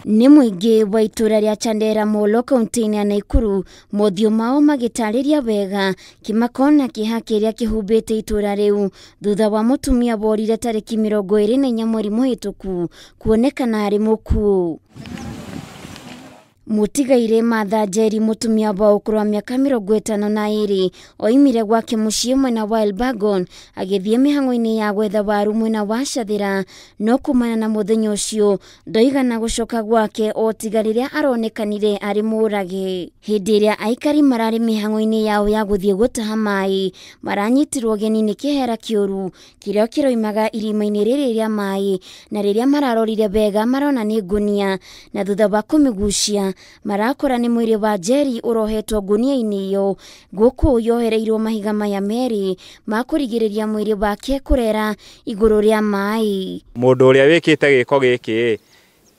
Nĩ mũingĩ wa itũra rĩa Chandera Molo kaunti-inĩ ya Naikuru mothiũ mao magĩtarĩria wega kĩmako na kĩeha kĩrĩa kĩhumbĩte itũra rĩu thutha wa mũtumia worire tarĩki 24 mweri mũhĩtũku kuonekana arĩ mũkuũ. Mũtigairĩ Martha Njeri mũtumia wa ũkũrũ wa mĩaka 52 oimire gwake mũciĩ mwena wa Elbagon agĩthiĩ mĩhang'o-inĩ ya gwetha waru mwena wa Cathĩra, no kumana na mũthenya ũcio ndoigana gũcoka gwake o tiga rĩrĩa aronekanire arĩ mũrage. Hĩndĩ ĩrĩa aikari mararĩ mĩhang'o-inĩ yao ya gũthiĩ gũtaha maĩ maranyitirwo ũgeni nĩ kĩhera kĩũru kĩrĩa kĩroimaga irima-inĩ rĩrĩ rĩa maĩ, na rĩrĩa mararorire wega marona nĩ ngunia, na thutha wa kũmĩgucia marakora nĩ mwĩrĩ wa Njeri ũrohetwo ngunia-inĩ ĩyo gũkũ yohereirwo mahiga maya merĩ ma kũrigĩrĩria mwĩrĩ wake kũrera igũrũ rĩa maĩ. Mũndũ ũrĩa wĩkĩte gĩko gĩkĩ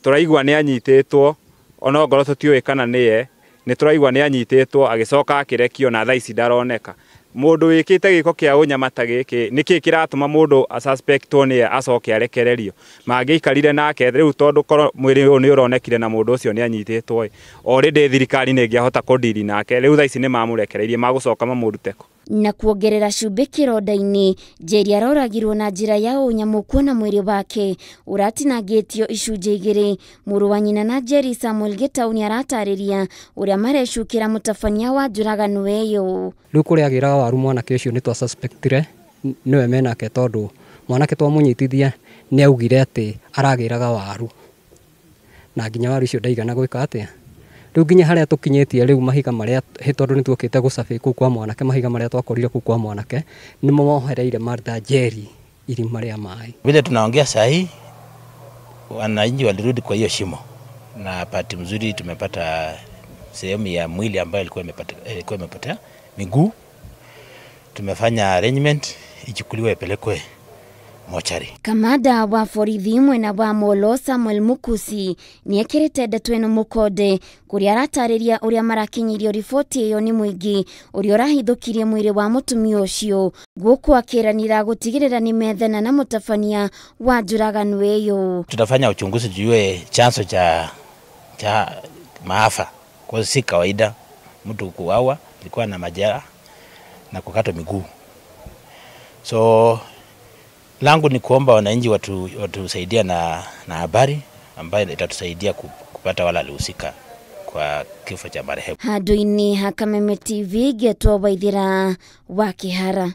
tũraigua nĩ anyitĩtwo, ona ongorwo tũtiũĩ kana nĩye, nĩ tũraigua nĩ anyitĩtwo agĩcoka akĩrekio na thaa ici ndaroneka. Mũndũ wĩkĩte gĩko kĩa ũnyama ta gĩkĩ nĩkĩ kĩratũma mũndũ asuspectwo nĩye acoke arekererio? Mangĩikarire nake rĩu tondũ korwo mwĩrĩ ũyũ nĩ ũronekire na mũndũ ũcio nĩ anyitĩtwo ĩ, already thirikari nĩ ĩngĩahota kũndiri nake. Rĩu thaa ici nĩ mamũrekereirie, magũcoka mamũrute kũ? Na kuongerera cumbĩ kĩronda-inĩ, Njeri aroragirwo na njĩra ya ũnyamũ kuona mwĩrĩ wake ũratinangĩtio icunjĩ igĩrĩ. Mũrũ wa nyina na Njeri Samuel Gĩtau nĩ aratarĩria ũrĩa marecukĩra mũtabania wa njũragano ĩyo. Rĩu kũrĩa agĩraga waru mwanake ũcio nĩ twa suspectire nĩwe menake, tondũ mwanake twamũnyitithia nĩ augire atĩ aragĩraga waru na nginya waru icio ndaigana gwĩka atĩa. Rĩu nginya harĩa tũkinyĩtie rĩu mahiga marĩa, tondũ nĩ tuokĩte gũcabi kũu kwa mwanake, mahiga marĩa twakorire kũu kwa mwanake nĩmo mohereire Martha Njeri irima rĩa maĩ. Vile tunaongea sahi, wananchi walirudi kwa hiyo shimo, na bahati mzuri tumepata sehemu ya mwili ambayo ilikuwa imepotea miguu. Tumefanya arrangement ichukuliwe ipelekwe mochari. Kamanda wa borithi mwena wa Molo Samuel Mukusi nĩekĩrĩte ndeto ĩno mũkonde kũrĩa aratarĩria ũrĩa marakinyirio riboti ĩyo nĩ mũingĩ ũrĩa ũrahithũkirie mwĩrĩ wa mũtumia ũcio, gũkũ akĩranĩra gũtigĩrĩra nĩ methana na mũtabania wa njũragano ĩyo. Tutafanya uchunguzi tujue chanzo cha maafa, kwa si kawaida mtu kuuawa, ilikuwa na majeraha na kukatwa miguu. So langu ni kuomba wananchi watusaidia na habari ambayo itatusaidia kupata wala alihusika kwa kifo cha marehemu. Handũ-inĩ ha Kameme TV ngetwo Waithĩra wa Kĩhara.